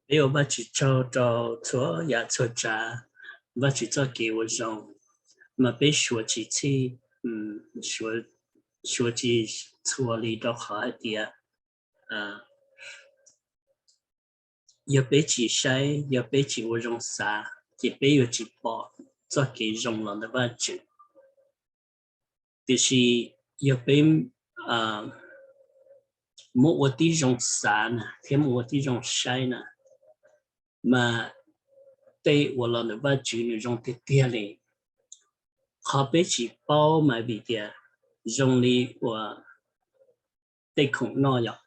Peb ua Vajtswv tsaug rau txhua yam txhua tsav, Vajtswv txoj kev ua zoo, mas peb suav tsis txhij, suav tsis txhua li rau qhov hais tias yog peb tsis saib, yog peb tsis ua zoo xav, ces peb yuav tsis pom txoj kev zoo los ntawm Vajtswv. Tiam sis yog peb muab ua tib zoo xav na thiab muab ua tib zoo saib na, mas tej uas los ntawm Vajtswv nws zoo tiag tiag li. Qhov peb tsis paub mas vim tias zoo li uas tej khoom noj yom,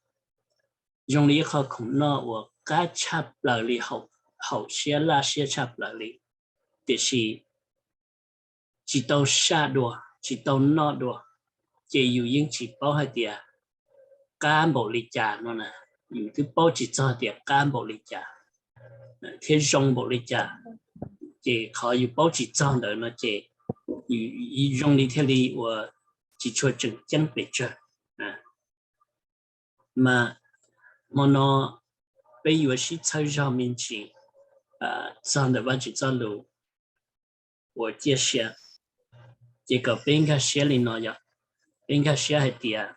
zoo li ib qho khoom noj uas qab tshaj plaws li, haum siab laj siab tshaj plaws li, tiam sis tsis tau saj dua, tsis tau noj dua, ces yus yeej tsis paub hais tias qab npaum li cas no na. Yus twb paub tsis txog tias qab npaum li cas thiab zoo npaum li cas, ces qhov yus paub tsis txog ntawd no ces zoo li thiaj li uas tsis tshua tseem ceeb pes tsawg. Mas hmo no peb yuav sib txhawb zog me ntsis txog ntawm Vajtswv txoj lus uas ciaj sia, ces kom peb nkag siab li no yom. Peb nkag siab hais tias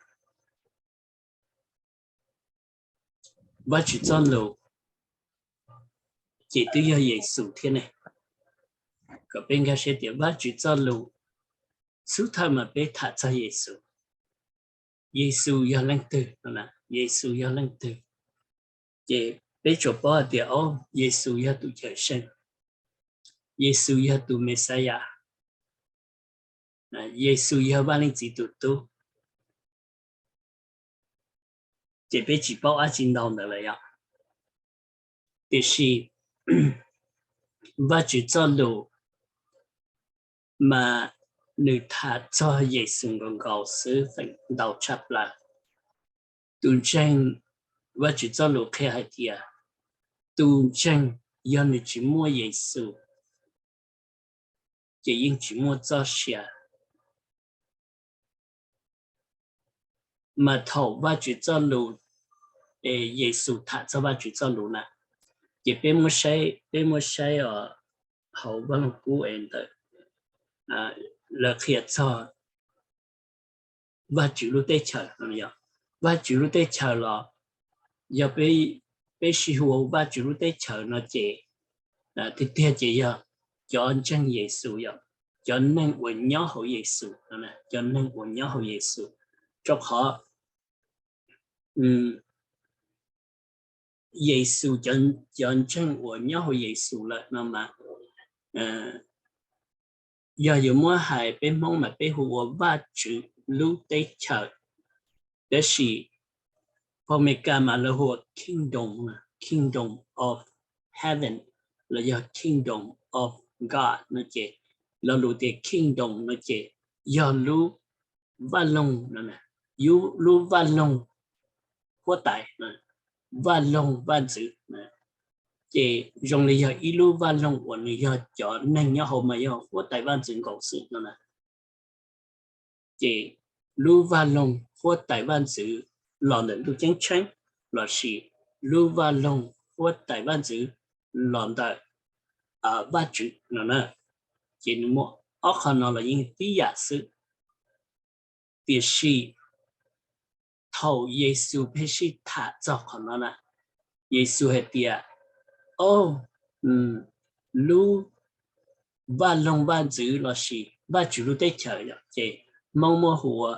Vajtswv txoj lus ces twb yog Yexus thiab ne. Kom peb nkag siab tias Vajtswv txoj lus, xub thawj mas peb tham txog Yexus. Yexus yog leej twg? Yexus yog leej twg? Ces peb tsuas paub hais tias, o, Yexus yog tus Cawmseej, Yexus yog tus Mexiyas, Yexus yog Vaj Leej Txiv tus Tub. Ces peb tsis paub dab tsi ntau ntawd lawm yom. Tiam sis Vajtswv txoj lus mas nws tham txog Yexus nkaus nkaus xwb feem ntau tshaj plaws. Tus ntseeg, Vajtswv txoj lus qhia hais tias tus ntseeg yog nws tsis muaj Yexus ces yeej tsis muaj txoj sia. Mas thaum Vajtswv txoj lus, Yexus tham txog Vajtswv txoj lus na, ces peb muab saib, peb muab saib hauv Vaj Lug Kub es ntawm lawv qhia txog Vajtswv lub teb chaws no yom. Vajtswv lub teb chaws los yog peb sib hu ua Vajtswv lub teb chaws no ces tiag tiag ces yog cov ntseeg Yexus yom, cov neeg uas nyob hauv Yexus, cov neeg uas nyob hauv Yexus. Rau qhov Yexus, cov ntseeg uas nyob hauv Yexus lawm no mas yog yuav muab hais peb Hmoob mas peb hu ua Vajtswv lub teb chaws. Tab sis phau Amelikas mas lawv hu ua Kingdom, Kingdom of Heaven los yog Kingdom of God no ces, lo lus tias Kingdom no ces yog lub vaj loog, lub vaj loog huab tais, vaj loog vaj ntxwv. Ces zoo li yog ib lub vaj loog uas nws yog cov neeg nyob hauv mas yog huab tais vaj ntxwv nkaus xwb no na. Ces lub vaj loog huab tais vaj ntxwv los ntawm ntuj ceeb tsheej, lossis lub vaj loog huab tais vaj ntxwv los ntawm Vajtswv no na. Ces nws muaj ob qho no los yeej tib yam xwb. Tiam sis thaum Yexus pheej sij tham txog qhov no na, Yexus hais tias, o, lub vaj loog vaj ntxwv lossis Vajtswv lub teb chaws yom, ces Hmoob muab hu ua,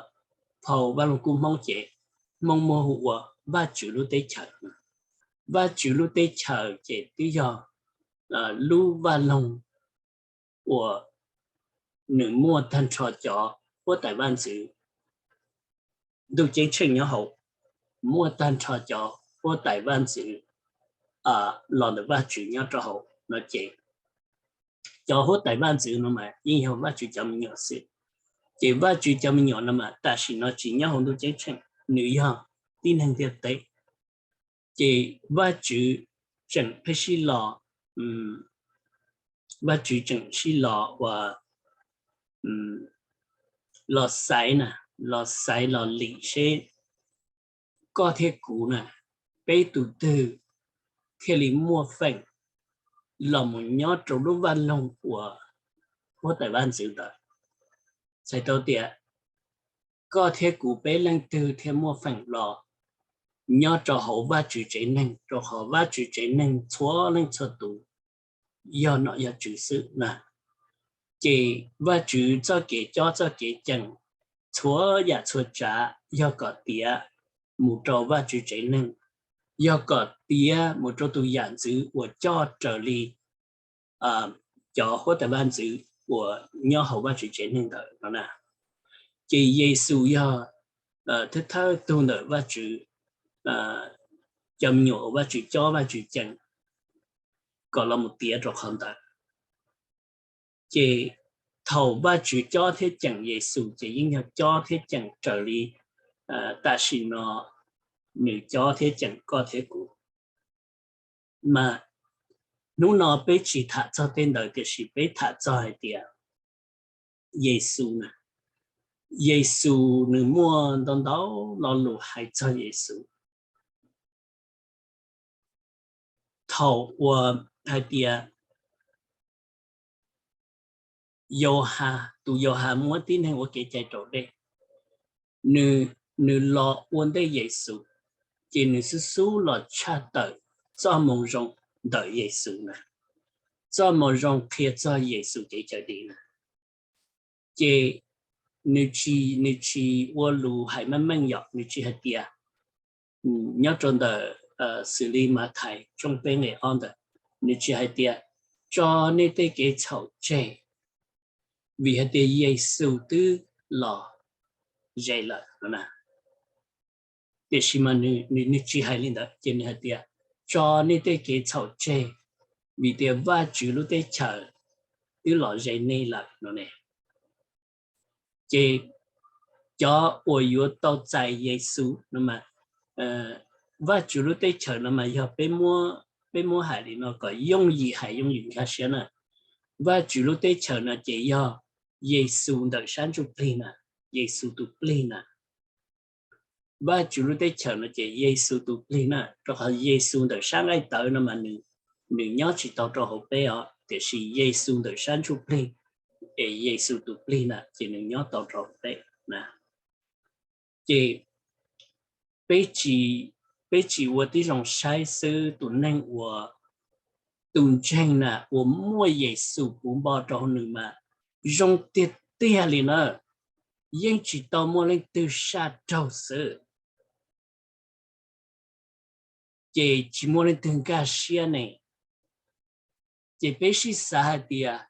phau Vaj Lug Kub Hmoob ces Hmoob muab hu ua Vajtswv lub teb chaws. Vajtswv lub teb chaws ces twb yog lub vaj loog uas nws muaj tag nrho cov huab tais vaj ntxwv, ntuj ceeb tsheej nyob hauv, muaj tag nrho cov huab tais vaj ntxwv los ntawm Vajtswv nyob rau hauv no ces cov huab tais vaj ntxwv no mas yeej yog Vajtswv cov me nyuam xwb. Ces Vajtswv cov me nyuam no mas tam sim no tsis nyob hauv ntuj ceeb tsheej, nws yog tib neeg ntiaj teb. Ces Vajtswv tseem pheej sij los, Vajtswv tseem sij los ua, los xaiv na, los xaiv los lim seb koj thiab kuv na, peb tus twg thiaj li muaj feem los mus nyob rau lub vaj loog uas huab tais vaj ntxwv ntawd. Txhais tau tias koj thiab kuv peb leej twg thiaj muaj feem los nyob rau hauv Vajtswv tsev neeg, rau qhov Vajtswv tsev neeg txhua leej txhua tus yog nom yog tswv xwb na. Ces Vajtswv txoj kev cob txoj kev ceem txhua yam txhua tsav yog kom tiav mus rau Vajtswv tsev neeg, yog kom tiav mus rau tus yam ntxwv uas coj raws li cov huab tais vaj ntxwv uas nyob hauv Vajtswv tsev neeg ntawd no na. Ces Yexus yog thawj thawj tug ntawm Vajtswv cov me nyuam uas Vajtswv cob Vajtswv ceem kom los mus tiav rau qhov ntawd. Ces thaum Vajtswv cob thiab ceem Yexus ces yeej yog cob thiab ceem raws li tam sim no nws cob thiab ceem koj thiab kuv. Mas hnub no peb tsis tham txog tej ntawd tiam sis peb tham txog hais tias Yexus na, Yexus nws muaj ntau ntau lo lus hais txog Yexus. Thaum uas hais tias Yauhas, tus Yauhas muab tib neeg ua kev cai raus dej, nws los ua ntej Yexus, ces nws xub xub los tshaj tawm txoj moo zoo ntawm Yexus na, txoj moo zoo qhia txog Yexus kev cawm dim na. Ces nws tsis, nws tsis ua lus hais meej meej yom, nws tsis hais tias, nyob rau ntawm xws li Mathais tshooj peb nqe ob ntawd, nws tsis hais tias tso nej tej kev txhaum tseg, vim hais tias Yexus twb los ze lawm no na. Tiam sis mas nws tsis hais li ntawd, ces nws hais tias tso nej tej kev txhaum tseg, vim tias Vajtswv lub teb chaws twb los ze nej lawm no ne. Ces cov uas yuav tau txais Yexus no mas, Vajtswv lub teb chaws no mas yog peb muab hais li no kom yooj yim hais yooj yim nkag siab na. Vajtswv lub teb chaws no ces yog Yexus ntawm sab ntsuj plig na, Yexus tus plig na. Vajtswv lub teb chaws no ces Yexus tus plig na, rau qhov Yexus ntawm sab nqaij tawv no mas nws nyob tsis tau rau hauv peb os, tiam sis Yexus ntawm sab ntsuj plig es Yexus tus plig na ces nws nyob tau rau hauv peb na. Ces peb tsis, peb tsis ua tib zoo saib xwb, tus neeg uas, tus ntseeg na uas muaj Yexus puv npo rau hauv nws mas zoo tiag tiag li na, yeej tsis tau muaj leej twg sab raug xwb. Ces tsis muaj leej twg nkag siab ne. Ces peb sib xav hais tias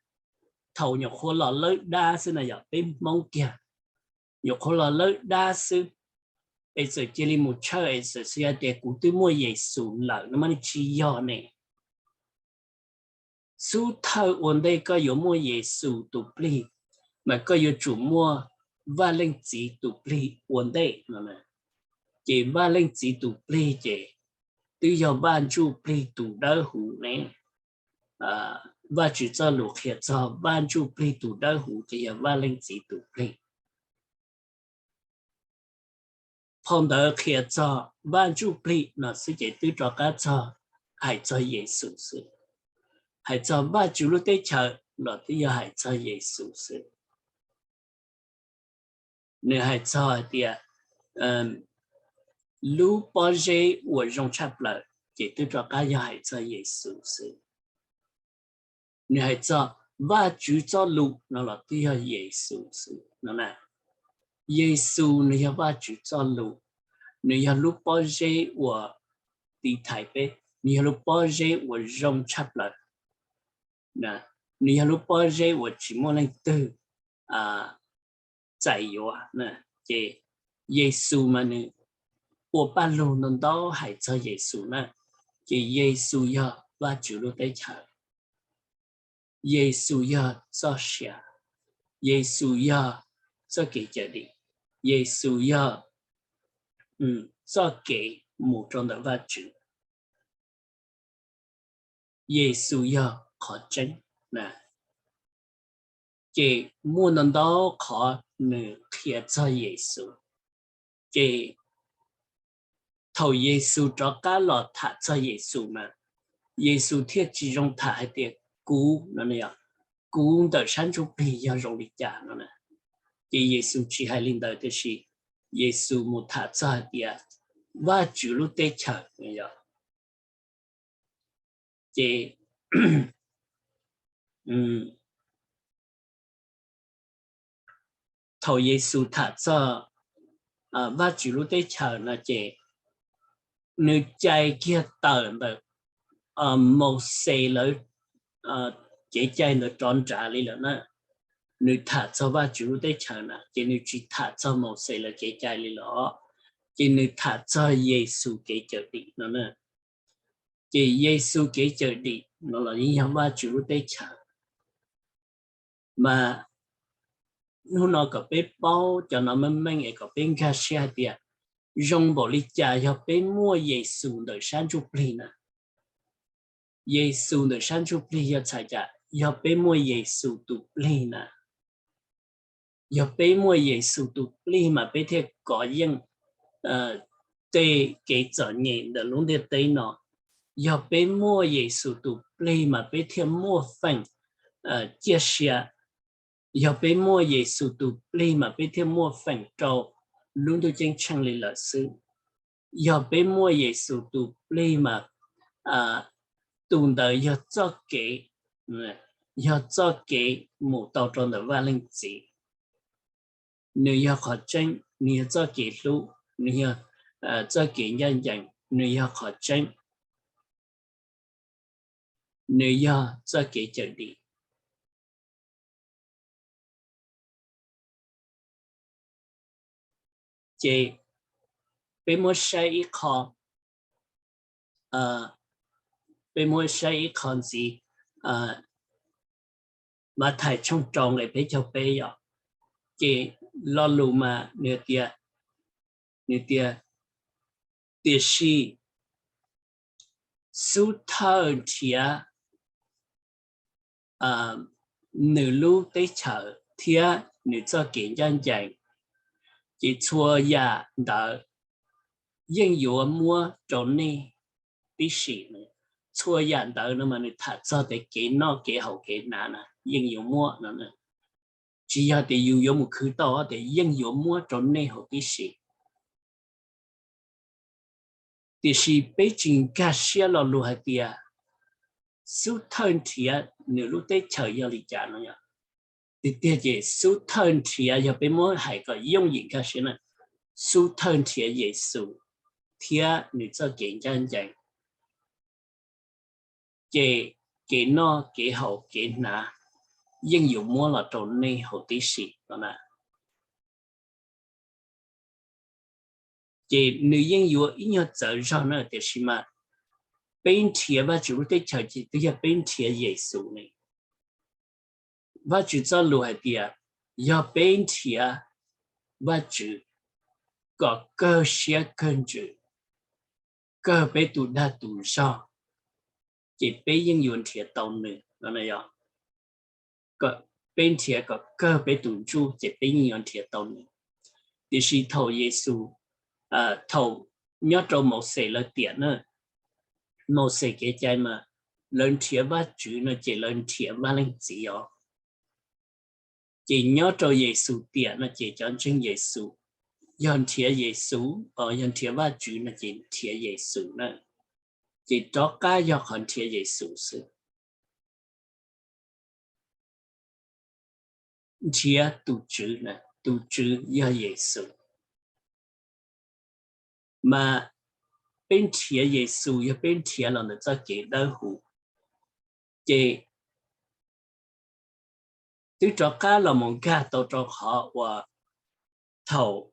thaum nyuam qhuav los lawb dab xwb na yom, peb Hmoob kiag, nyuam qhuav los lawb dab xwb, es txawm cia li mus tshawj es txawm xav hais tias kuv twb muaj Yexus lawm no mas tsis yog ne. Xub thawj ua ntej koj yuav muaj Yexus tus plig, mas koj yuav tsum muaj Vaj Leej Txiv tus plig ua ntej no. Ces Vaj Leej Txiv tus plig ces twb yog Vaj Ntsuj Plig tus dawb huv ne. Vajtswv txoj lus qhia txog Vaj Ntsuj Plig tus dawb huv ces yog Vaj Leej Txiv tus plig. Phau ntawv qhia txog Vaj Ntsuj Plig no xwb ces twb rov qab txog hais txog Yexus xwb. Hais txog Vajtswv lub teb chaws los twb yog hais txog Yexus xwb. Nws hais txog hais tias lub pob zeb uas zoo tshaj plaws ces twb rov qab yog hais txog Yexus xwb. Nws hais txog Vajtswv txoj lus no los twb yog Yexus xwb no na. Yexus nws yog Vajtswv txoj lus, nws yog lub pob zeb uas tiv thaiv peb, nws yog lub pob zeb uas zoo tshaj plaws, nws yog lub pob zeb uas tsis muaj leej twg txais yuav. Ces Yexus mas nws ua paj lug ntau ntau hais txog Yexus na. Ces Yexus yog Vajtswv lub teb chaws, Yexus yog txoj sia, Yexus yog txoj kev cawm dim, Yexus yog txoj kev mus rau ntawm Vajtswv, Yexus yog qhov tseeb na. Ces muaj ntau ntau qhov nws qhia txog Yexus. Ces thaum Yexus rov qab los tham txog Yexus mas, Yexus thiaj tsis zoo tham hais tias kuv no, kuv ntawm sab ntsuj plig yog zoo li cas no. Ces Yexus tsis hais li ntawd, tiam sis Yexus mus tham txog hais tias Vajtswv lub teb chaws. Ces thaum Yexus tham txog Vajtswv lub teb chaws no ces nws cais kiag tawm ntawm Mauxes lawv kev cai ntawd rov nrad li lawm na. Nws tham txog Vajtswv lub teb chaws na ces nws tsis tham txog Mauxes lawv kev cai li lawm, ces nws tham txog Yexus kev cawm dim no na. Ces Yexus kev cawm dim no los yeej yog Vajtswv lub teb chaws. Mas hnub no kom peb paub cov no meej meej es kom peb nkag siab hais tias zoo npaum li cas yog peb muaj Yexus ntawm sab ntsuj plig na. Yexus ntawm sab ntsuj plig yog txhais cas? Yog peb muaj Yexus tus plig na. Yog peb muaj Yexus tus plig mas peb thiaj kov yeej tej kev txom nyem ntawm lub ntiaj teb no. Yog peb muaj Yexus tus plig mas peb thiaj muaj feem ciaj sia. Yog peb muaj Yexus tus plig mas peb thiaj muaj feem rau lub ntuj ceeb tsheej li lawm xwb. Yog peb muaj Yexus tus plig mas tus ntawd yog txoj kev, yog txoj kev mus tau rau ntawm Vaj Leej Txiv. Nws yog qhov tseeb, nws yog txoj kev hlub, nws yog txoj kev ncaj ncees, nws yog qhov tseeb, nws yog txoj kev cawm dim. Ces peb muab saib ib qho, peb muab saib ib qho ntxiv, Mathais tshooj rau nqe peb caug peb yom. Ces lo lus mas nws tias, nws tias, tiam sis xub thawj nrhiav nws lub teb chaws thiab nws txoj kev ncaj ncees, ces txhua yam ntawd yeej yuav muab rau nej tib si. Txhua yam ntawd no mas nws tham txog tias kev noj kev haus kev hnav na yeej yuav muab no. Tsis yog tias yus yuav mus khwv tau, tias yeej yuav muab rau nej haus tib si. Tiam sis peb tsis nkag siab lo lus hais tias xub thawj nrhiav nws lub teb chaws yog li cas no yom. Tiag tiag ces xub thawj nrhiav, yog peb muab hais kom yooj yim nkag siab na, xub thawj nrhiav Yexus thiab nws txoj kev ncaj ncees, ces kev noj kev haus kev hnav yeej yuav muab los rau nej haus tib si no na. Ces nws yeej yuav ib nyuag txawv zog na, tiam sis mas peb nrhiav Vajtswv lub teb chaws ces twb yog peb nrhiav Yexus ne. Vajtswv txoj lus hais tias yog peb nrhiav Vajtswv kom kawg siab kawg ntsws, kawg peb tus dag tus zog, ces peb yeej yuav nrhiav tau nws no. Peb nrhiav kom kawg peb tus ntsuj ces peb yeej yuav nrhiav tau nws. Tiam sis thaum Yexus, thaum nyob rau Mauxes lawv tiam na, Mauxes kev cai mas lawv nrhiav Vajtswv no ces lawv nrhiav Vaj Leej Txiv os. Ces nyob rau Yexus tiam no ces cov ntseeg Yexus yog nrhiav Yexus, yog nrhiav Vajtswv no ces nrhiav Yexus na. Ces rov qab yog qhov nrhiav Yexus xwb. Nrhiav tus Tswv, tus Tswv yog Yexus. Mas peb nrhiav Yexus yog peb nrhiav los ntawm txoj kev dawb huv. Ces twb rov qab los mus nkag tau rau qhov uas thaum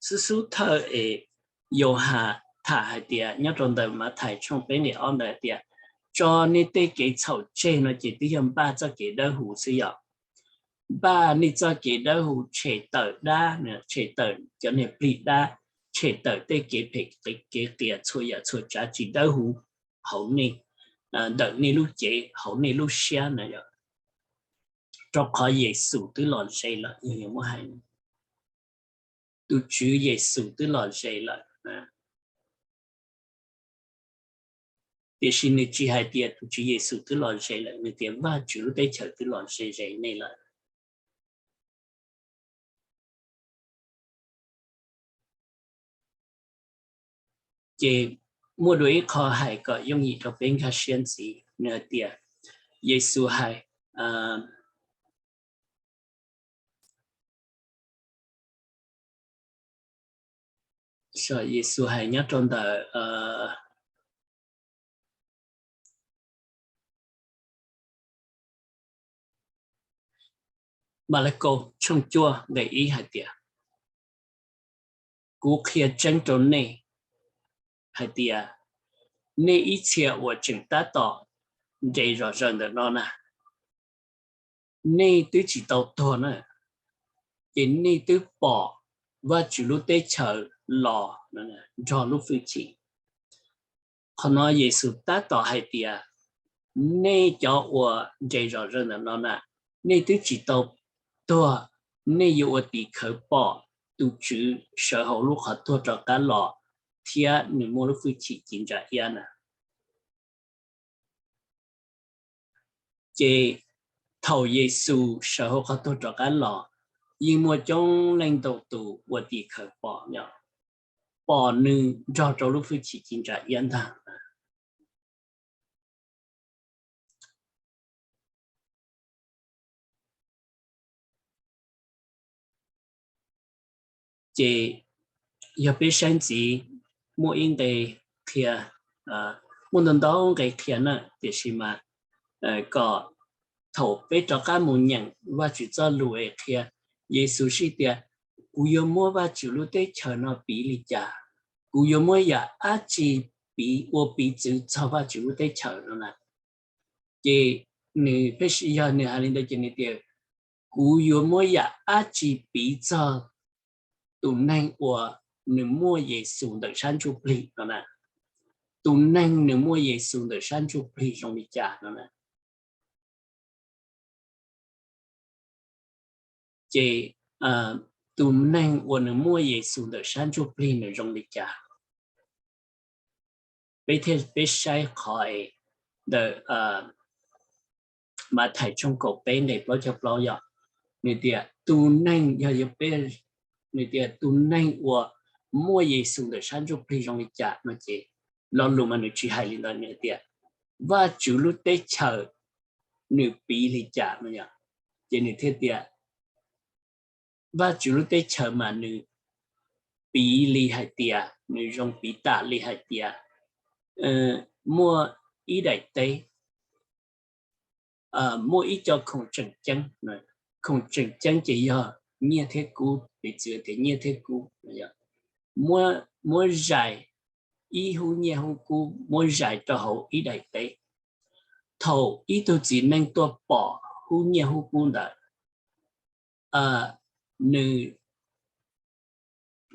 xub xub thawj es Yauhas tham hais tias nyob rau ntawm Mathais tshooj peb nqe ob ntawd hais tias, tso nej tej kev txhaum tseg no ces twb yog npaj txoj kev dawb huv xwb yom. Npaj nej txoj kev dawb huv tshem tawm dab, tshem tawm cov niag plig dab, tshem tawm tej kev phem kev qias txhua yam txhua tsav tsis dawb huv hauv nej, ntawm nej lub cev hauv nej lub siab na yom. Rau qhov Yexus twb los ze lawm, yog yuav muab hais, tus Tswv Yexus twb los ze lawm. Tiam sis nws tsis hais tias tus Tswv Yexus twb los ze lawm, nws tias Vajtswv lub teb chaws twb los ze ze nej lawm. Ces muaj dua ib qho hais kom yooj yim rau peb nkag siab ntxiv, nws hais tias, Yexus hais, Yexus hais nyob rau ntawm Malakaus tshooj cuaj nqe ib hais tias, Kuv qhia tseeb rau nej hais tias, nej ib txhia uas tseem tab tom nres zom zaws ntawm no na, nej twb tsis tau tuag na, ces nej twb pom Vajtswv lub teb chaws los nrog lub hwj chim. Qhov no Yexus tab tom hais tias, nej cov uas nres zom zaws ntawm no na, nej twb tsis tau tuag, nej yuav ua tim khawv pom tus Tswv sawv hauv lub qhov tuag rov qab los thiab nws muaj lub hwj chim ci ntsa iab na. Ces thaum Yexus sawv hauv qhov tuag rov qab los, yeej muaj coob leej ntau tus ua tim khawv pom, pom nws nrog rau lub hwj chim ci ntsa iab ntag. Ces yog peb saib ntxiv, muaj ib nqe qhia, muaj ntau ntau nqe qhia na, tiam sis mas kom thaum peb rov qab mus nyeem Vajtswv txoj lus es qhia, Yexus sib tias, kuv yuav muab Vajtswv lub teb chaws no piv li cas? Kuv yuav muab yam dab tsi piv, ua piv txwv txog Vajtswv lub teb chaws no na? Ces nws, peb yog nws hais li ntawd ces nws tias, kuv yuav muab yam dab tsi piv txog tus neeg uas nws muaj Yexus ntawm sab ntsuj plig no na? Tus neeg nws muaj Yexus ntawm sab ntsuj plig zoo li cas no na? Ces tus neeg uas nws muaj Yexus ntawm sab ntsuj plig nws zoo li cas? Peb thiaj, peb saib qhov es ntawm Mathais tshooj kaum peb nqe plaub caug plaub yog, nws tias tus neeg, yog yuav peb, nws tias tus neeg uas muaj Yexus ntawm sab ntsuj plig zoo li cas no ces lo lus mas nws tsis hais li ntawd, nws tias Vajtswv lub teb chaws nws piv li cas no yog. Ces nws thiaj tias Vajtswv lub teb chaws mas nws piv li hais tias, nws zoo piv tam li hais tias muaj ib daim teb, muaj ib co khoom tseem ceeb. Khoom tseem ceeb ces yog nyiaj thiab kub, piv txwv tias nyiaj thiab kub, muab zais ib hub nyiaj hub kub, muab zais rau hauv ib daim teb. Thaum ib tug txiv neej tuaj pom hub nyiaj hub kub ntawd,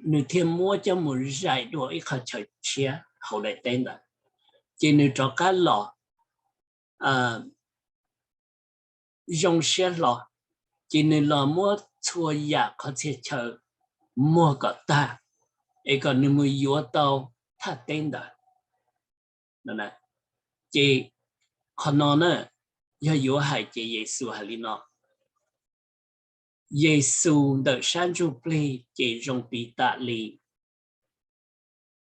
nws thiaj muab coj mus zais dua ib qho chaw tshiab hauv daim teb ntawd, ces nws rov qab los zoo siab hlo, ces nws los muab txhua yam qhov txhia chaw muag kom tag, es kom nws mus yuav tau thaj teb ntawd. Ces qhov no na, yog yuav hais ces Yexus hais li no, Yexus ntawm sab ntsuj plig ces zoo piv tam li,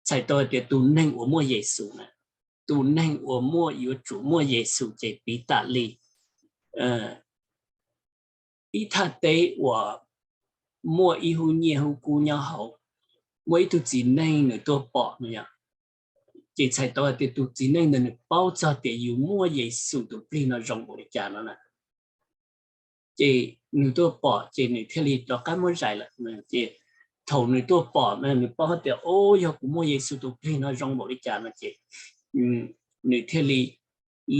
txhais tau hais tias tus neeg uas muaj Yexus na, tus neeg uas muaj, yuav tsum muaj Yexus ces piv tam li ib thaj teb uas muaj ib hub nyiaj hub kub nyob hauv, muaj ib tug txiv neej nws tuaj pom no yom, ces txhais tau hais tias tus txiv neej ntawd nws paub txog tias yus muaj Yexus tus plig no zoo npaum li cas no na. Ces nws tuaj pom ces nws thiaj li rov qab muab zais lawm. Ces thaum nws tuaj pom na, nws paub tias, o, yog kuv muaj Yexus tus plig no zoo npaum li cas no ces nws thiaj li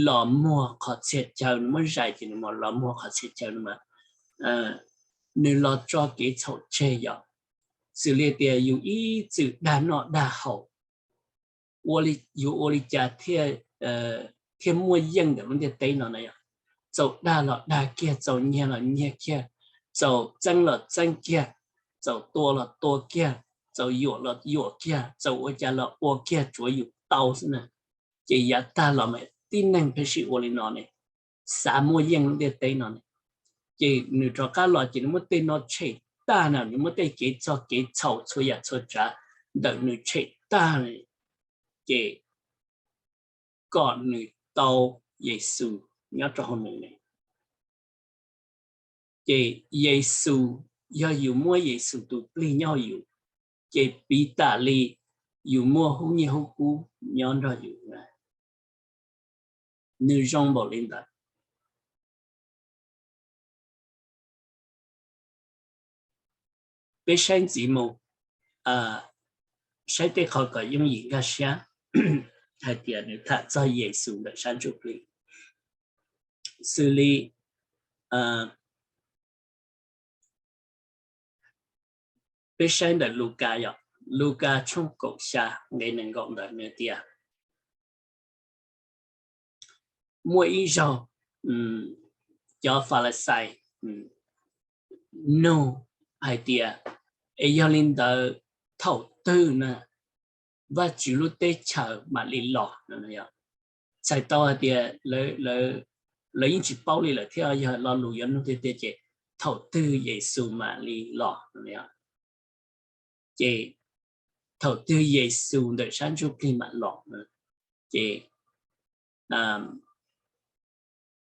los muag qhov txhia chaw, nws muab zais ces nws los muag qhov txhia chaw no mas nws los tso kev txhaum tseg yom. Xws li tias yus ib txwm dag noj dag haus, yus ua li cas thiaj muaj yeej ntawm lub ntiaj teb no na yom? Txaus dag los dag kiag, txaus nyiag los nyiag kiag, txaus txeeb los txeeb kiag, txaus tua los tua kiag, txaus yuam los yuam kiag, txaus ua cas los ua kiag, tsuav yus tau xwb na. Ces yav tag los mas tib neeg pheej sib ua li no ne, xav muaj yeej lub ntiaj teb no ne. Ces nws rov qab los ces nws muab tej no tshem tag na, nws muab tej kev txog kev txhaum txhua yam txhua tsav ntawm nws tshem tag, ces kom nws tau Yexus nyob rau hauv nws ne. Ces Yexus, yog yus muab Yexus tus plig nyob hauv yus, ces piv tam li yus muaj hub nyiaj hub kub nyob nrog yus. Nws zoo npaum li ntawd. Peb saib ntxiv mus, saib tej qhov kom yooj yim nkag siab hais tias nws tham txog Yexus ntawm sab ntsuj plig. Xws li peb saib ntawm Lukas yom, Lukas tshooj kaum xya nqe nees nkaum ntawd nws tias, muaj ib zaug cov Falixais nug hais tias, es yog li ntawd thaum twg na Vajtswv lub teb chaws mam li los? Txhais tau hais tias lawv yeej tsis paub li lawm thiab, yog lo lus yuav nug tiag tiag ces thaum twg Yexus mam li los? Ces thaum twg Yexus ntawm sab ntsuj plig mam los? Ces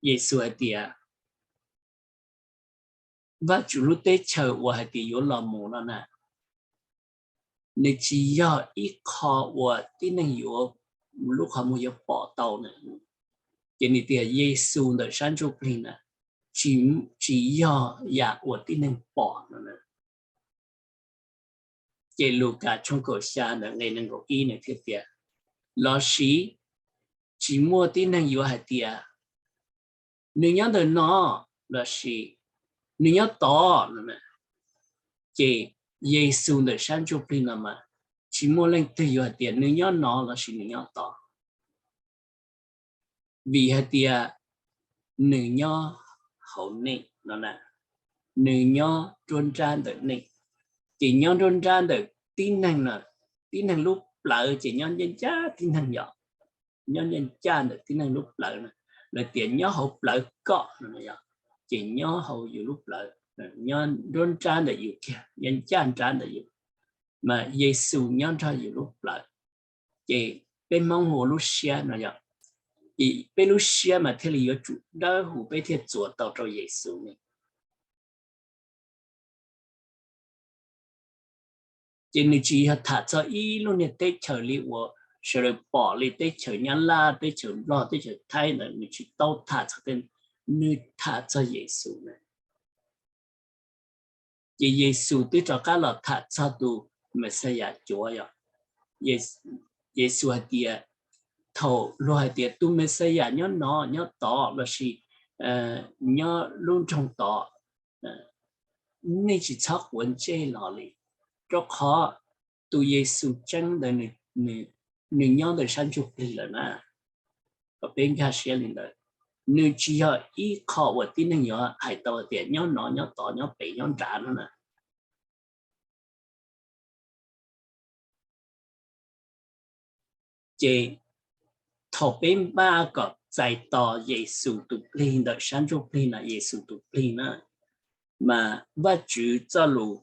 Yexus hais tias Vajtswv lub teb chaws uas hais tias yuav los mus no na, nws tsis yog ib qho uas tib neeg yuav, lub qhov muag yuav pom tau na. Ces nws tias Yexus ntawm sab ntsuj plig na, tsis yog yam uas tib neeg pom no na. Ces Lukas tshooj kaum xya ntawm nqe nees nkaum ib nws thiaj tias, lossis tsis muaj tib neeg yuav hais tias nws nyob ntawm no, lossis nws nyob tod no. Ces Yexus ntawm sab ntsuj plig no mas tsis muaj leej twg yuav hais tias nws nyob no lossis nws nyob tod, vim hais tias nws nyob hauv nej no na, nws nyob nruab nrab ntawm nej. Ces nyob nruab nrab ntawm tib neeg na, tib neeg lub plawv ces nyob ncaj ncaj tib neeg yom, nyob ncaj ncaj ntawm tib neeg lub plawv na, lawv tias nyob hauv plawv kom no yom, ces nyob hauv yus lub plawv, nyob nruab nrab ntawm yus kiag, nyob ncaj nrab ntawm yus, mas Yexus nyob nrog yus lub plawv. Ces peb Hmoob hu ua lub siab no yom, peb lub siab mas thiaj li yuav tsum dawb huv peb thiaj txuas tau rau Yexus ne. Ces nws tsis yog tham txog ib lub niag teb chaws li uas sawv daws pom li teb chaws Nyab Laj, teb chaws Nplog, teb chaws Thaib ntawd, nws tsis tau tham txog tej, nws tham txog Yexus na. Ces Yexus twb rov qab los tham txog tus Mexiyas cuav yom. Yexus hais tias, thaum luag hais tias tus Mexiyas nyob no nyob tod lossis nyob lub nroog tod, nej tsis txhob quav ntsej los li, rau qhov tus Yexus tseeb ntawd nws nyob ntawm sab ntsuj plig lawm na. Kom peb nkag siab li ntawd, nws tsis yog ib qho uas tib neeg yuav hais tau tias nyob no nyob tod nyob pem nyob nrad no na. Ces thaum peb npaj kom txais tos Yexus tus plig ntawm sab ntsuj plig no, Yexus tus plig na, mas Vajtswv txoj lus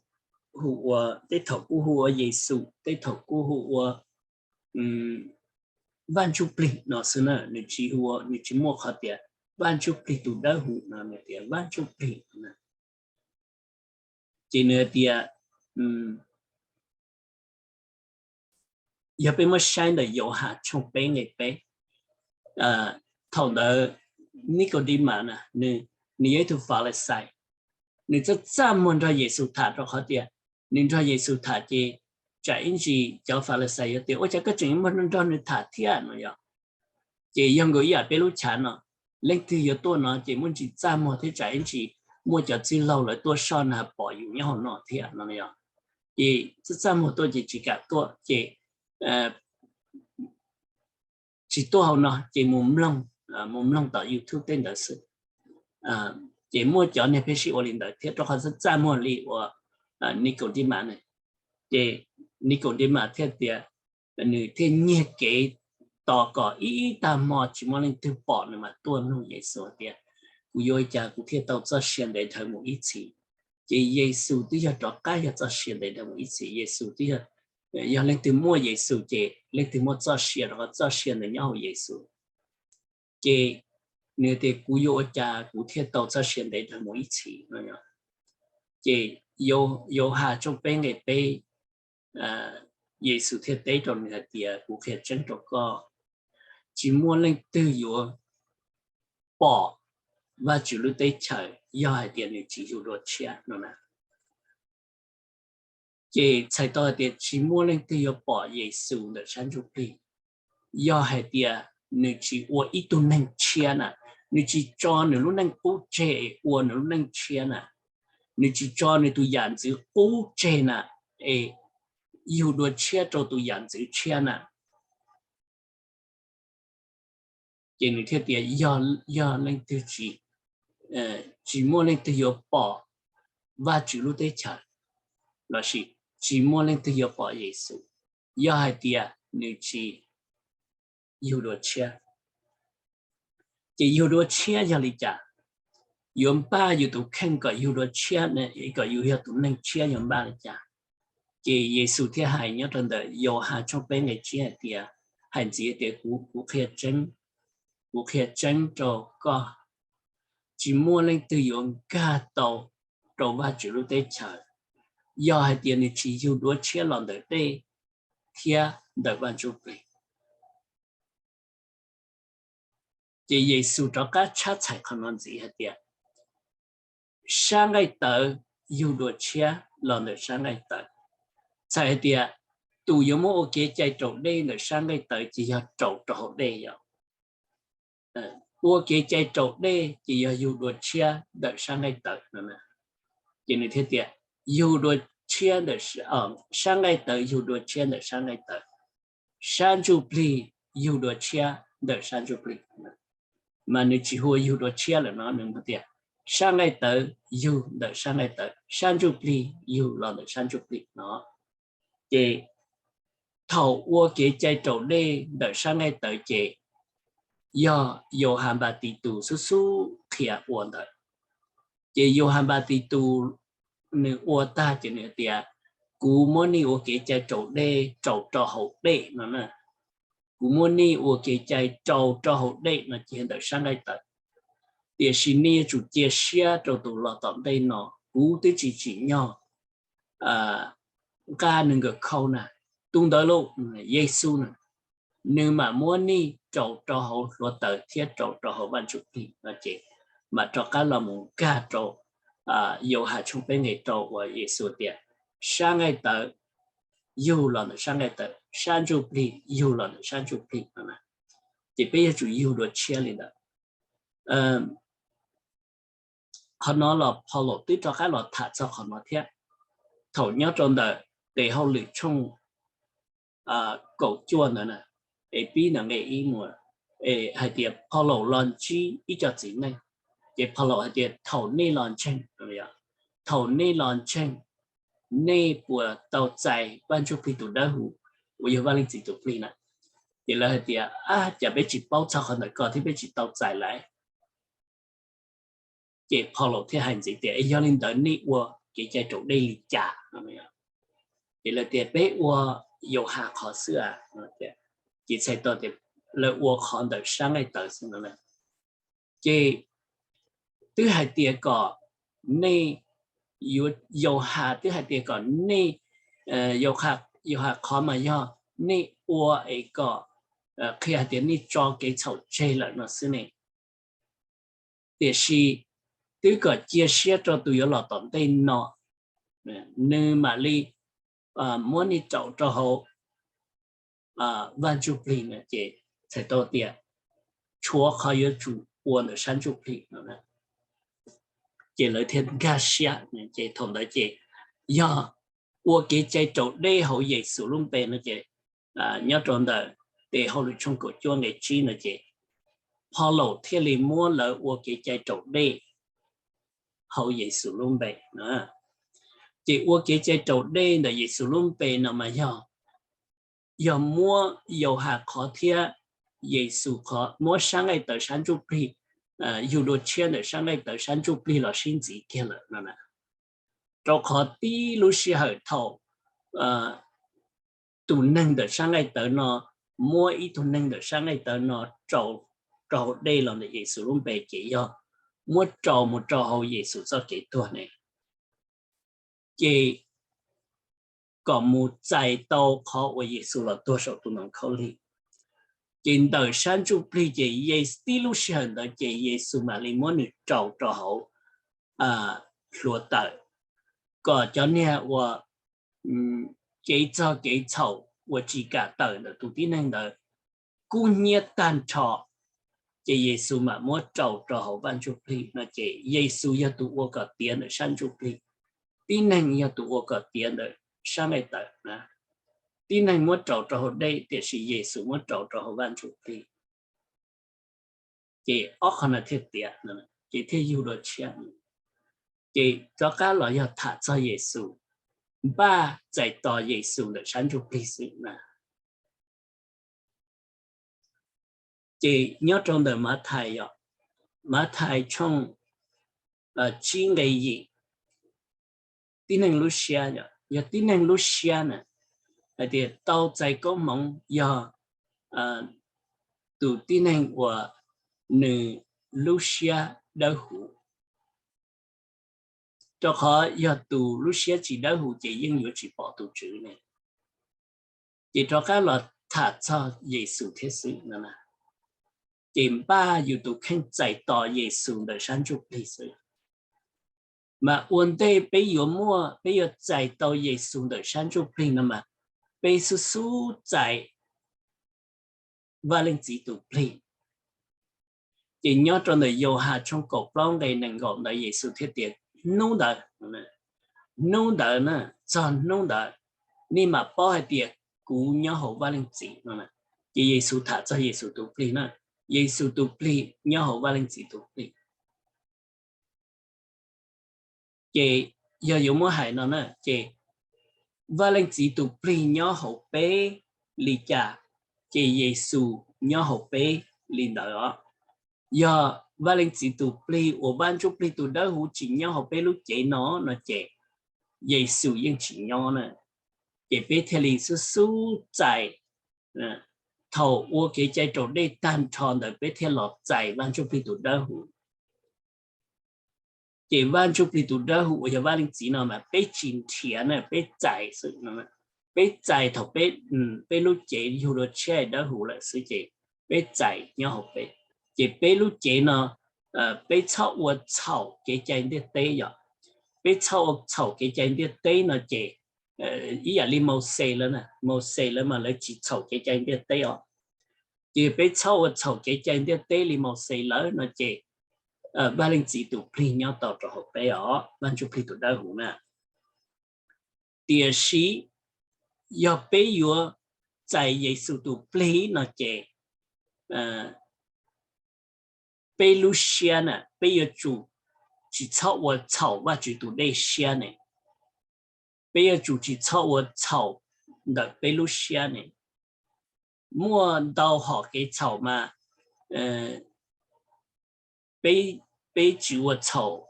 hu ua, tej thaum kuj hu ua Yexus, tej thaum kuj hu ua Vaj Ntsuj Plig no xwb na, nws tsis hu, nws tsis muaj qhov tias Vaj Ntsuj Plig tus dawb huv no, nws tias Vaj Ntsuj Plig. Ces nws hais tias, yog peb muab saib ntawm Yauhas tshooj peb nqe peb, thaum ntawd Nikodimas na, nws yog ib tug Falixais, nws txaj txaj muag nrog Yexus tham rau qhov tias nws nrog Yexus tham ces tsam ib ntsis cov Falixais yuav tias ua cas koj tseem muaj nrog nws tham thiab no yom. Ces yog nkaus ib yam peb lub chav no, leej twg yuav tuaj no ces muaj ntsis txaj muag thiab tsam ib ntsis muaj cov txwj laug lawv tuaj soj na pom yus nyob hauv no thiab no yom. Ces txaj txaj muag tuaj ces tsis kam tuaj ces tsis tuaj hauv no ces mus mloog, mus mloog tom YouTube tej ntawd xwb. Ces muaj cov niag pheej sib ua li ntawd thiab rau qhov txaj txaj muag li uas Nikodimas ne, ces Nikaudemas thiaj tias, nws thiaj nyiag kev tos kom ib tag hmo tsis muaj leej twg pom nws mam tuaj nug Yexus tias, kuv yuav ua cas kuv thiaj tau txoj sia ntev dhawv mus ib txhis? Ces Yexus twb yog rov qab yog txoj sia ntev dhawv mus ib txhis. Yexus twb yog, yog leej twg muaj Yexus ces leej twg muaj txoj sia rau qhov txoj sia ntawd nyob hauv Yexus. Ces nws tias kuv yuav ua cas kuv thiaj tau txoj sia ntev dhawv mus ib txhis no. Ces Yauhas tshooj peb nqe peb, Yexus thiaj teb rau nws hais tias, kuv qhia tseeb rau koj, tsis muaj leej twg yuav pom Vajtswv lub teb chaws yog hais tias nws tsis yug dua tshiab no na. Ces txhais tau hais tias tsis muaj leej twg yuav pom Yexus ntawm sab ntsuj plig yog hais tias nws tsis ua ib tug neeg tshiab na, nws tsis tso nws lub neej qub tseg es ua nws lub neej tshiab na, nws tsis tso nws tus yam ntxwv qub tseg na, es yug dua tshiab rau tus yam ntxwv tshiab na. Ces nws thiaj tias yog, yog leej twg tsis, tsis muaj leej twg yuav pom Vajtswv lub teb chaws, lossis tsis muaj leej twg yuav pom Yexus yog hais tias nws tsis yug dua tshiab. Ces yug dua tshiab yog li cas? Yuav npaj yus tus kheej kom yug dua tshiab, kom yus yog tus neeg tshiab yog npaj li cas? Ces Yexus thiaj hais nyob rau ntawm Yauhas tshooj peb nqe tsib hais tias, hais ntxiv tias kuv, kuv qhia tseeb, kuv qhia tseeb rau koj, tsis muaj leej twg yuav nkag tau rau Vajtswv lub teb chaws yog hais tias nws tsis yug dua tshiab los ntawm dej thiab ntawm Vaj Ntsujplig. Ces Yexus rov qab tshab txhais qhov no ntxiv hais tias, sab nqaij tawv yug dua tshiab los ntawm sab nqaij tawv. Txhais hais tias tus yuav muab ua kev cai raus dej ntawm sab nqaij tawv ces yog raus rau hauv dej yom. Ua kev cai raus dej ces yog yug dua tshiab ntawm sab nqaij tawv no. Ces nws thiaj tias yug dua tshiab ntawm sab nqaij tawv, yug dua tshiab ntawm sab nqaij tawv, sab ntsuj plig yug dua tshiab ntawm sab ntsuj plig. Mas nws tsis hu ua yug dua tshiab lawm no, nws tias sab nqaij tawv yug ntawm sab nqaij tawv, sab ntsuj plig yug los ntawm sab ntsuj plig no. Ces thaum ua kev cai raus dej ntawm sab nqaij tawv ces yog Yauhas Npatitus xub xub qhia ua ntawd. Ces Yauhas Npatitus nws ua tag ces nws tias, kuv muab nej ua kev cai raus dej raus rau hauv dej no na. Kuv muab nej ua kev cai raus rau hauv dej no ces ntawm sab nqaij tawv. Tiam sis nej yuav tsum cia siab rau tus los tom ntej no, kuv twb tsis tsim nyog nqa nws nkawm khau na. Tus ntawd lauj, Yexus na, nws mam muab nej raus rau hauv hluav taws thiab raus rau hauv Vaj Ntsujplig no ces mam rov qab los mus nkag rau Yauhas tshooj peb nqe rau uas Yexus tias, sab nqaij tawv yug los ntawm sab nqaij tawv, sab ntsuj plig yug los ntawm sab ntsuj plig no na. Ces peb yuav tsum yug dua tshiab li ntawd. Qhov no los Phau Laus twb rov qab los tham txog qhov no thiab. Thaum nyob rau ntawm Tes Hauj Lwm tshooj kaum cuaj ntawd na, es pib ntawm nqe ib mus, es hais tias Phau Laus los ntsib ib co txiv neej, ces Phau Laus hais tias thaum nej los ntseeg, thaum nej los ntseeg, nej puas tau txais Vaj Ntsujplig tus Dawb Huv uas yog Vaj Leej Txiv tus Plig na? Ces lawv hais tias, ab, cas peb tsis paub txog qhov ntawd ko thiab peb tsis tau txais lawm. Ces Phau Laus thiaj hais ntxiv tias, es yog li ntawd nej ua kev cai raus dej li cas? Ces lawv tias peb ua Yauhas qhov xwb. Ces txhais tau tias lawv ua qhov ntawm sab nqaij tawv xwb no. Ces twb hais tias kom nej, Yauhas twb hais tias kom nej, Yauhas qhov mas yog nej ua es kom qhia hais tias nej tso kev txhaum tseg lawm no xwb ne. Tiam sis twb kom cia siab rau tus yuav los tom ntej no, nws mam li muab nej raus rau hauv Vaj Ntsujplig no. Ces txhais tau tias tshuav qhov yuav tsum ua ntawm sab ntsuj plig no. Ces lawv thiaj nkag siab. Ces thaum ntawd ces yog ua kev cai raus dej hauv Yexus lub npe no ces nyob rau ntawm Tes Hauj Lwm tshooj kaum cuaj nqe tsib no ces Phau Laus thiaj li muab lawv ua kev cai raus dej hauv Yexus lub npe no. Ces ua kev cai raus dej ntawm Yexus lub npe no mas yog, yog muab Yauhas qhov thiab Yexus qhov, muab sab nqaij tawv sab ntsuj plig, yug dua tshiab ntawm sab nqaij tawv sab ntsuj plig los sib ntxiv kiag lawm no na. Rau qhov tib lub sij hawm thaum tus neeg ntawm sab nqaij tawv no muab ib tug neeg ntawm sab nqaij tawv no rau, rau hauv dej los ntawm Yexus lub npe ces yog muab rau mus rau hauv Yexus txoj kev tuag ne, ces kom mus txais tau qhov uas Yexus los tuag saum tus ntoo khaub lig. Ces ntawm sab ntsuj plig ces tib lub sij hawm ntawd ces Yexus mam li muab nws rau rau hauv hluav taws, kom cov niag uas kev txog kev txhaum uas tsis kam tawm ntawm tus tib neeg ntawd kub hnyiab tag nrho, ces Yexus mam muab rau rau hauv vaj ntsuj plig no ces Yexus yog tus ua kom tiav ntawm sab ntsuj plig, tib neeg yog tus ua kom tiav ntawm sab nqaij tawv na. Tib neeg muab rau rau hauv dej tiam sis Yexus muab rau rau hauv vaj ntsuj plig, ces ob qhov no thiaj tiav, ces thiaj yug dua tshiab. Ces rov qab los yog tham txog Yexus, npaj txais tos Yexus ntawm sab ntsuj plig xwb na. Ces nyob rau ntawm Mathais, Mathais tshooj tsib nqe yim, tib neeg lub siab, yog tib neeg lub siab na, hais tias tau txais koob hmoov yog tus tib neeg uas nws lub siab dawb huv, rau qhov yog tus lub siab tsis dawb huv ces yeej yuav tsis pom tus Tswv ne. Ces rov qab los tham txog Yexus thiab xwb no na. Ces npaj yus tus kheej txais tos Yexus ntawm sab ntsuj plig xwb. Mas ua ntej peb yuav muaj, peb yuav txais tau Yexus ntawm sab ntsuj plig no mas peb xub xub txais Vaj Leej Txiv tus plig. Ces nyob rau ntawm Yauhas tshooj kaum plaub nqe nees nkaum ntawd Yexus thiaj tias, hnub ntawd, hnub ntawd na, txog hnub ntawd nej mam paub hais tias kuv nyob hauv Vaj Leej Txiv no. Ces Yexus tham txog Yexus tus plig na, Yexus tus plig nyob hauv Vaj Leej Txiv tus plig. Ces yog yuav muab hais no na ces Vaj Leej Txiv tus plig nyob hauv peb li cas, ces Yexus nyob hauv peb li ntawd os. Yog Vaj Leej Txiv tus plig uas Vaj Ntsuj Plig tus Dawb Huv tsis nyob hauv peb lub cev no no ces Yexus yeej tsis nyob na. Ces peb thiaj li xub xub txais, thaum ua kev cai raus dej tag nrho ntawd peb thiaj los txais Vaj Ntsuj Plig tus Dawb Huv. Ces Vaj Ntsuj Plig tus Dawb Huv uas yog Vaj Leej Txiv no mas peb tsis nrhiav na, peb txais xwb. Peb txais thaum peb, peb lub cev yug dua tshiab dawb huv lawm xwb ces peb txais nyob hauv peb. Ces peb lub cev no peb txhob ua txhaum kev cai ntiaj teb yom. Peb txhob ua txhaum kev cai ntiaj teb no ces ib yam li Mauxes lawv, Mauxes lawv mas lawv tsis txhaum kev cai ntiaj teb os. Ces peb txhob ua txhaum kev cai ntiaj teb li Mauxes lawv no ces Vaj Leej Txiv tus plig nyob tau rau hauv peb os, Vaj Ntsuj Plig tus Dawb Huv na. Tiam sis yog peb yuav txais Yexus tus plig no ces peb lub siab na, peb yuav tsum tsis txhob ua txhaum Vajtswv tus dej siab ne. Peb yuav tsum tsis txhob ua txhaum ntawm peb lub siab ne. Muaj ntau hom kev txhaum mas peb, peb tsis ua txhaum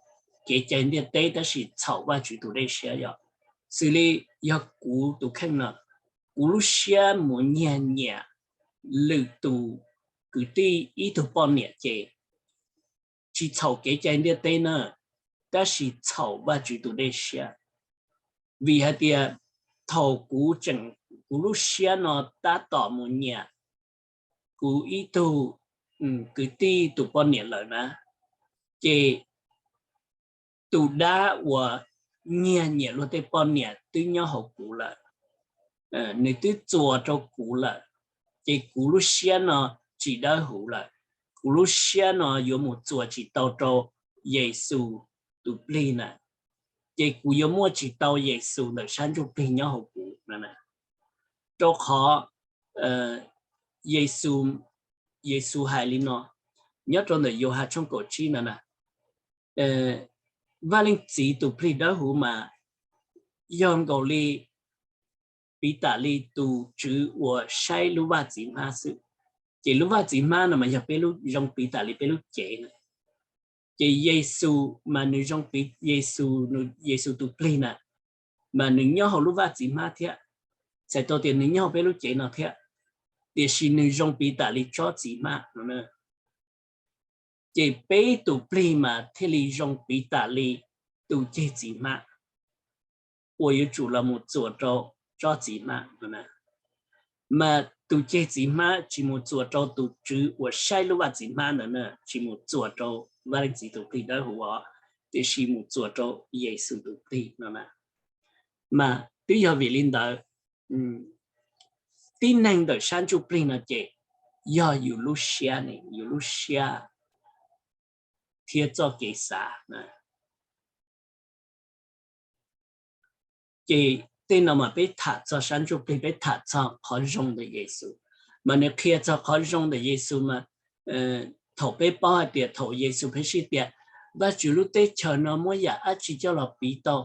kev cai ntiaj teb tab sis txhaum Vajtswv tus dej siab yom. Xws li yog kuv tus kheej no, kuv lub siab mus nyiag nyiam lwm tus kwv tij ib tug poj niam ces tsis txhaum kev cai ntiaj teb na, tab sis txhaum Vajtswv tus dej siab. Vim hais tias thaum kuv tseem, kuv lub siab no tab tom mus nyiam kuv ib tug kwv tij tus poj niam lawm na, ces tus dab uas nyiag nyiam luag tej poj niam twb nyob hauv kuv lawm, nws twb txuas rau kuv lawm, ces kuv lub siab no tsis dawb huv lawm. Kuv lub siab no yuav mus txuas tsis tau rau Yexus tus plig na, ces kuv yuav muaj tsis tau Yexus ntawm sab ntsuj plig nyob hauv kuv na. Rau qhov Yexus, Yexus hais li no nyob rau ntawm Yauhas tshooj kaum tsib no na, Vaj Leej Txiv tus plig dawb huv mas yog nkaus li piv tam li tus tswv uas saib lub vaj txiv hmab xwb. Ces lub vaj txiv hmab no mas yog peb lub, zoo piv tam li peb lub cev na. Ces Yexus mas nws zoo piv, Yexus, Yexus tus plig na, mas nws nyob hauv lub vaj txiv hmab thiab, txhais tau tias nws nyob hauv peb lub cev no thiab, tiam sis nws zoo piv tam li tsob txiv hmab no. Ces peb tus plig mas thiaj li zoo piv tam li tus ceg txiv hmab uas yuav tsum los mus txuas rau tsob txiv hmab no. Mas tus ceg txiv hmab tsis mus txuas rau tus tswv uas saib lub vaj txiv hmab ntawd na, tsis mus txuas rau Vaj Leej Txiv tus plig dawb huv os, tiam sis mus txuas rau Yexus tus plig no na. Mas twb yog vim li ntawd, tib neeg ntawm sab ntsuj plig no ces yog yus lub siab ne, yus lub siab thiab txoj kev xav na. Ces tej no mas peb tham txog sab ntsuj plig, peb tham txog qhov zoo ntawm Yexus, mas nws qhia txog qhov zoo ntawm Yexus mas thaum peb paub hais tias thaum Yexus pheej sib tias Vajtswv lub teb chaws no muab yam dab tsi coj los piv tau,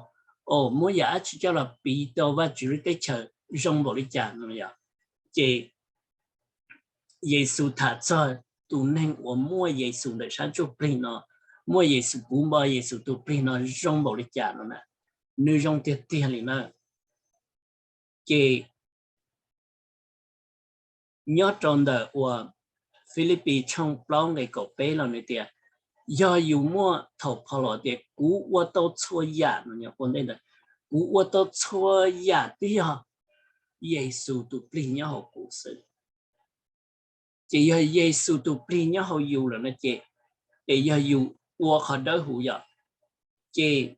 o, muab yam dab tsi coj los piv tau Vajtswv lub teb chaws zoo npaum li cas no yom. Ces Yexus tham txog tus neeg uas muaj Yexus ntawm sab ntsuj plig no, muaj Yexus puv npo Yexus tus plig no zoo npaum li cas no na, nws zoo tiag tiag li na. Ces nyob rau ntawm uas Filipis tshooj plaub nqe kaum peb los nws tias, yog yus muaj thaum phau los tias kuv ua tau txhua yam no, ua ntej ntawd, kuv ua tau txhua yam twb yog Yexus tus plig nyob hauv kuv xwb. Ces yog Yexus tus plig nyob hauv yus lawm no ces, ces yog yus ua qhov dawb huv yom, ces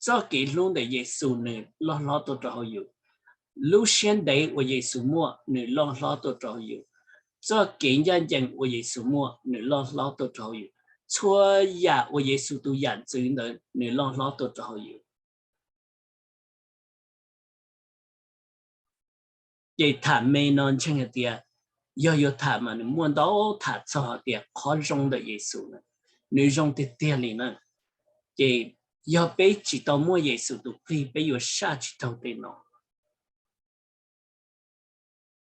txoj kev hlub ntawm Yexus nws loj hlob tuaj rau hauv yus. Lub siab ntev uas Yexus muaj nws loj hlob tuaj rau hauv yus. Txoj kev ncaj ncees uas Yexus muaj nws loj hlob tuaj rau hauv yus. Txhua yam uas Yexus tus yam ntxwv ntawd nws loj hlob tuaj rau hauv yus. Ces tham me no ntseeg hais tias yog yuav tham mas nws muaj ntau tham txog hais tias qhov zoo ntawm Yexus na, nws zoo tiag tiag li na. Ces yog peb tsis tau muaj Yexus tus plig peb yuav saj tsis taug tej no.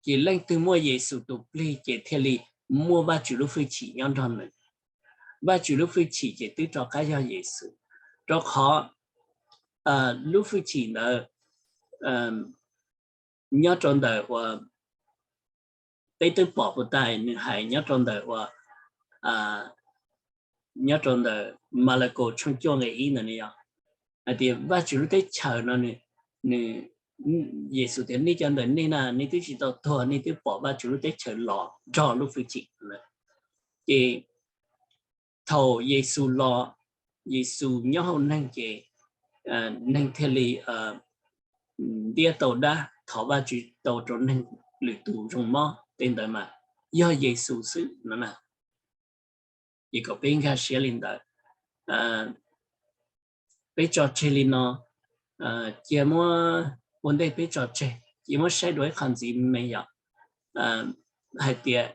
Ces leej twg muaj Yexus tus plig ces thiaj li muaj Vajtswv lub hwj chim nyob nrog nws. Vajtswv lub hwj chim ces twb rov qab yog Yexus, rau qhov lub hwj chim ntawd nyob rau ntawm uas peb twb pom puas tas nws hais nyob rau ntawm uas nyob rau ntawm Malakaus tshooj cuaj nqe ib ntawd ne yom, hais tias Vajtswv lub teb chaws no nws, Yexus tias nej cov ntawm nej na nej twb tsis tau tuag, nej twb pom Vajtswv lub teb chaws los nrog lub hwj chim. Ces thaum Yexus los, Yexus nyob hauv neeg ces neeg thiaj li ntiab tau dab, thov Vajtswv tau rau neeg lwm tus zoo mob, tej ntawd mas yog Yexus xwb no na. Ces kom peb nkag siab li ntawd. Peb tso tseg li no, cia muab, ua ntej peb tso tseg cia muab saib dua ib qho ntxiv me yom, hais tias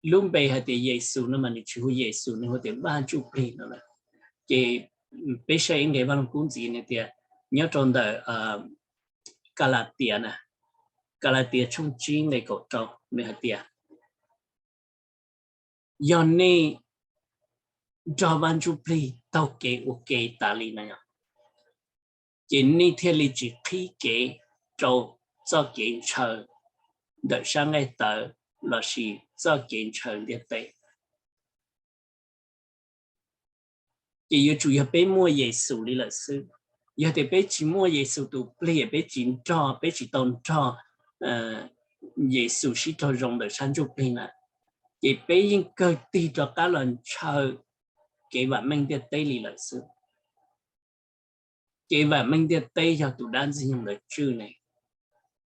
lub npe hais tias Yexus no mas nws tsis hu Yexus, nws hu tias Vaj Ntsuj Plig no lawm. Ces peb saib ib nqe Vaj Lug Kub ntxiv nws tias, nyob rau ntawm Kalatias na, Kalatias tshooj tsib nqe kaum rau nws hais tias, yog nej nrog Vaj Ntsuj Plig taug kev ua ke tas li na yom, ces nej thiaj li tsis qhib kev rau txoj kev ntshaw ntawm sab nqaij tawv lossis txoj kev ntshaw ntiaj teb. Ces yuav tsum yog peb muaj Yexus li lawm xwb. Yog tias peb tsis muaj Yexus tus plig, peb tsis nrog, peb tsis tau nrog Yexus sib raug zoo ntawm sab ntsuj plig na, ces peb yeej kawg tig rov qab los ntshaw kev vam meej ntiaj teb li lawm xwb. Kev vam meej ntiaj teb yog tus dab Ntxwg Nyoog ntawd tswj ne.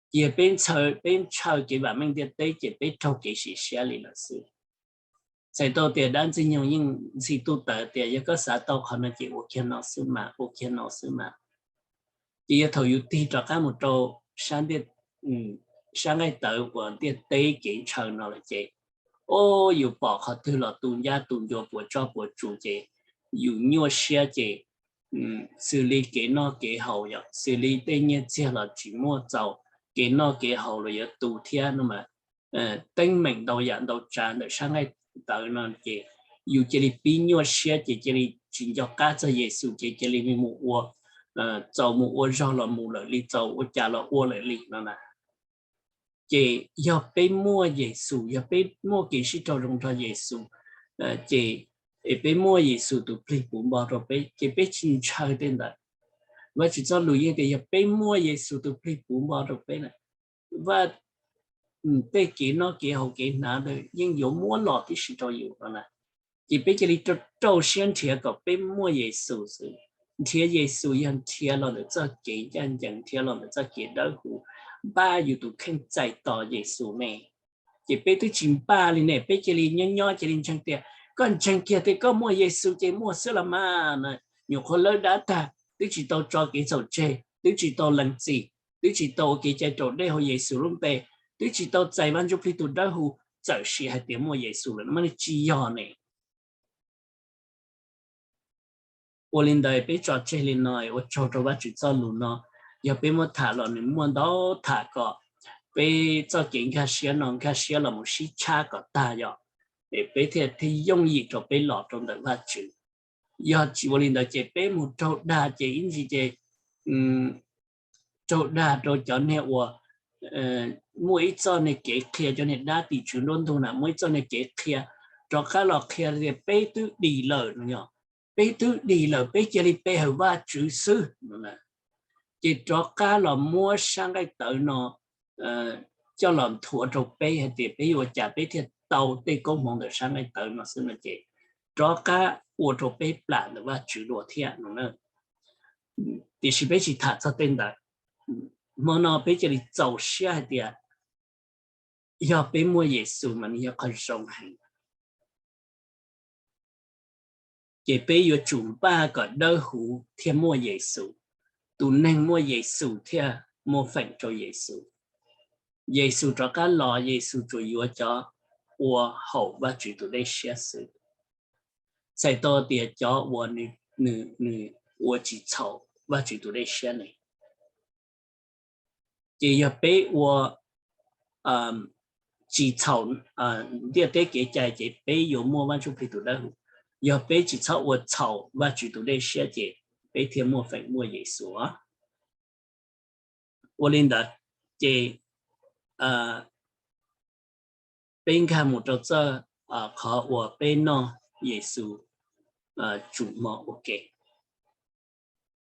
Cia peb ntshaw, peb ntshaw kev vam meej ntiaj teb ces peb raug kev sim siab li lawm xwb. Txhais tau tias dab Ntxwg Nyoog yeej ntxhi tuj tawv tias yog koj xav tau qhov no ces ua kiag no xwb mas, ua kiag no xwb mas. Ces yog thaum yus tig rov qab mus rau sab nqaij tawv uas ntiaj teb kev ntshaw no lawm ces, o, yus pom qhov twg los tu ncab tu ncua puas tsob puas tsu ces yus nyuaj siab ces xws li kev noj kev haus yom, xws li tej nyiaj txiag los tsis muaj txaus, kev noj kev haus los yuav tu thiab no mas, teeb meem ntau yam ntau tsav ntawm sab nqaij tawv no ces yus cia li pib nyuaj siab ces cia li tsis nco qab txog Yexus ces cia li mus ua, txaus mus ua zog los mus lawm li, txaus ua cas los ua lawm li no na. Ces yog peb muaj Yexus, yog peb muaj kev sib raug zoo nrog Yexus, ces peb muaj Yexus tus plig puv npo rau peb ces peb tsis ntshaw tej ntawd. Vajtswv txoj lus yeej tias yog peb muaj Yexus tus plig puv npo rau peb na, Vaj tej kev noj kev haus kev hnav ntawd yeej yuav muab los tib si rau yus no na. Ces peb cia li rau siab nrhiav kom peb muaj Yexus xwb. Nrhiav Yexus yog nrhiav los ntawm txoj kev ncaj ncees, nrhiav los ntawm txoj kev dawb huv, npaj yus tus kheej txais tos Yexus ne. Ces peb twb tsis npaj li ne, peb cia li nyob nyob cia li ntseeg tias koj ntseeg kiag tias koj muaj Yexus ces muaj xwb los mas na. Nyuam qhuav lawb dab tag twb tsis tau tso kev txhaum tseg, twb tsis tau lees txim, twb tsis tau ua kev cai raus dej hauv Yexus lub npe, twb tsis tau txais Vaj Ntsuj Plig tus dawb huv, txawm sim hais tias muaj Yexus lawm no mas nws tsis yog ne. Ua li ntawd peb tso tseg li no, ua tsaug rau Vajtswv txoj lus no. Yog peb muab tham los nws muaj ntau tham kom peb txoj kev nkag siab no nkag siab los mus sib tshab kom tag yom, es peb thiaj thiaj yooj yim rau peb los rau ntawm Vajtswv. Yog tsis ua li ntawd ces peb mus raug dag ces ib ntsis ces raug dag rau cov niag uas muaj ib txoj niag kev qhia, cov niag dab tim tswv nruab ntug na muaj ib txoj niag kev qhia, rov qab los qhia tias peb twb dim lawm no yog, peb twb dim lawm peb cia li pe hawm Vajtswv xwb no. Ces rov qab los muab sab nqaij tawv no coj los nthuav rau peb hais tias peb yuav ua cas peb thiaj tau tej koob hmoov ntawm sab nqaij tawv no xwb no ces rov qab ua rau peb plam ntawm Vajtswv dua thiab no na. Tiam sis peb tsis tham txog tej ntawd. Hmo no peb cia li txaus siab hais tias yog peb muaj Yexus mas nws yog qhov zoo heev. Ces peb yuav tsum npaj kom dawb huv thiaj muaj Yexus. Tus neeg muaj Yexus thiaj muaj feem rau Yexus. Yexus rov qab los Yexus tsuas yuav cov ua haum Vajtswv tus dej siab xwb, txhais tau tias cov uas nws ua tsis txhaum Vajtswv tus dej siab ne. Ces yog peb ua tsis txhaum ntiaj teb kev cai ces peb yuav muaj Vaj Ntsuj Plig tus dawb huv. Yog peb tsis txhob ua txhaum Vajtswv tus dej siab ces peb thiaj muaj feem muaj Yexus. Ua li ntawd ces peb nkag mus rau txoj qhov uas peb noj Yexus tsum hmo ua ke.